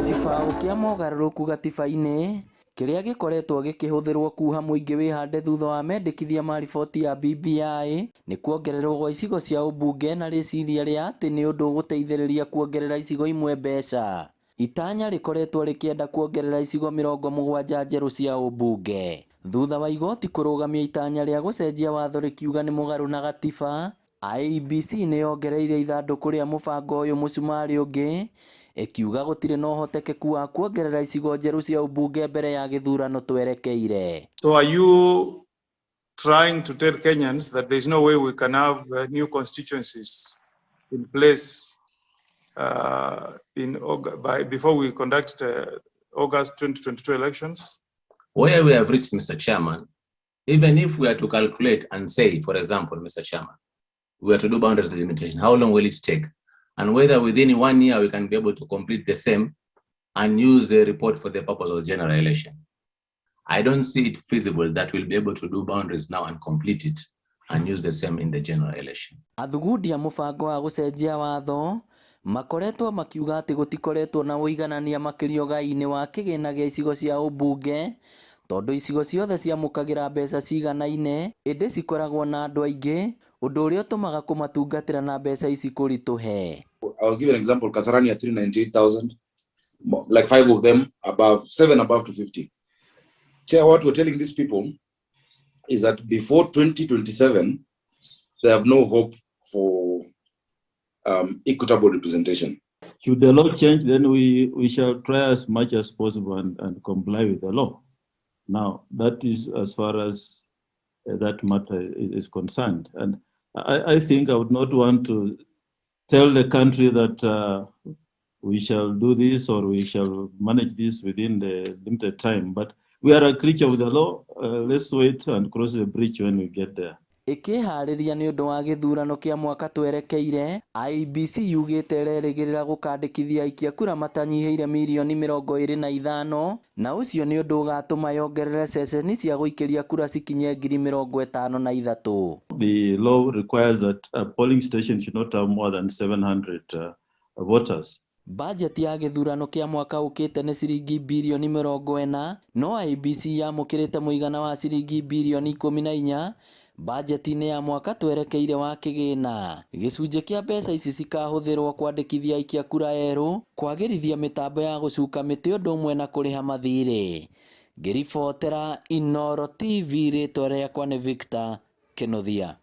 Gĩcibaũ kĩa mogarũrũku gatiba-inĩ kĩrĩa gĩkoretwo gĩkĩhũthĩrwo kuha mũingĩ wĩhande thutha wa mendekithia ma riboti ya BBI nĩ kuongererwo gwa icigo cia ũmbunge na rĩciria rĩa atĩ nĩ ũndũ ũgũteithĩrĩria kuongerera icigo imwe mbeca. Itanya rĩkoretwo rĩkĩenda kuongerera icigo 70 njerũ cia ũmbunge. Thutha wa igoti kũrũgamia itanya rĩa gũcenjia watho rĩkiuga nĩ mũgarũ na gatiba, IEBC nĩ yongereire ithandũkũ rĩa mũbango ũyũ mũcumarĩ ũngĩ, ĩkiuga gũtirĩ na ũhotekeku wa kuongerera icigo njerũ cia ũmbunge mbere ya gĩthurano twerekeire. So are you trying to tell Kenyans that there is no way we can have new constituencies in place before we conduct August 2022 elections? Where we have reached, Mr. Chairman, even if we are to calculate and say, for example, Mr. Chairman, we are to do boundaries delimitation, how long will it take? And whether within one year we can be able to complete the same and use the report for the purpose of general election. I don't see it feasible that we'll be able to do boundaries now and complete it and use the same in the general election. Athugundi a mũbango wa gũcenjia watho makoretwo makiuga atĩ gũtikoretwo na ũiganania makĩria ũgai-inĩ wa kĩgĩna gĩa icigo cia ũmbunge tondũ icigo ciothe ciamũkagĩra mbeca ciganaine ĩndĩ cikoragwo na andũ aingĩ ũndũ ũrĩa ũtũmaga kũmatungatĩra na mbeca ici kũritũhe. I was given an example, Kasarani at 398,000, like five of them above, seven above 250. Chair, what we're telling these people is that before 2027, they have no hope for equitable representation. Should the law change, then we shall try as much as possible and comply with the law. Now, that is as far as that matter is concerned. And I think I would not want to tell the country that we shall do this or we shall manage this within the limited time. But we are a creature of the law. Let's wait and cross the bridge when we get there. Ĩkĩharĩria nĩ ũndũ wa gĩthurano kĩa mwaka twerekeire, IEBC yugĩte ĩrerĩgĩrĩra gũkandĩkithia aikia kura matanyihĩire mirioni 25 na ũcio nĩ ũndũ ũgatũma yongerere ceceni cia gũikĩria kura cikinye 53,000. The law requires that a polling station should not have more than 700 voters. Bajeti ya gĩthurano kĩa mwaka ũkĩte nĩ ciringi birioni 40 no IEBC yamũkĩrĩte mũigana wa ciringi birioni 14 bajeti-inĩ ya mwaka twerekeire wa kĩgĩna. Gĩcunjĩ kĩa mbeca ici cikahũthĩrwo kwandĩkithia aikia kura erũ, kwagĩrithia mĩtambo ya gũcuka mĩtĩ ũndũ ũmwe na kũrĩha mathirĩ. Ngĩribotera Inooro TV rĩtwa rĩakwa nĩ Victor Kĩnuthia.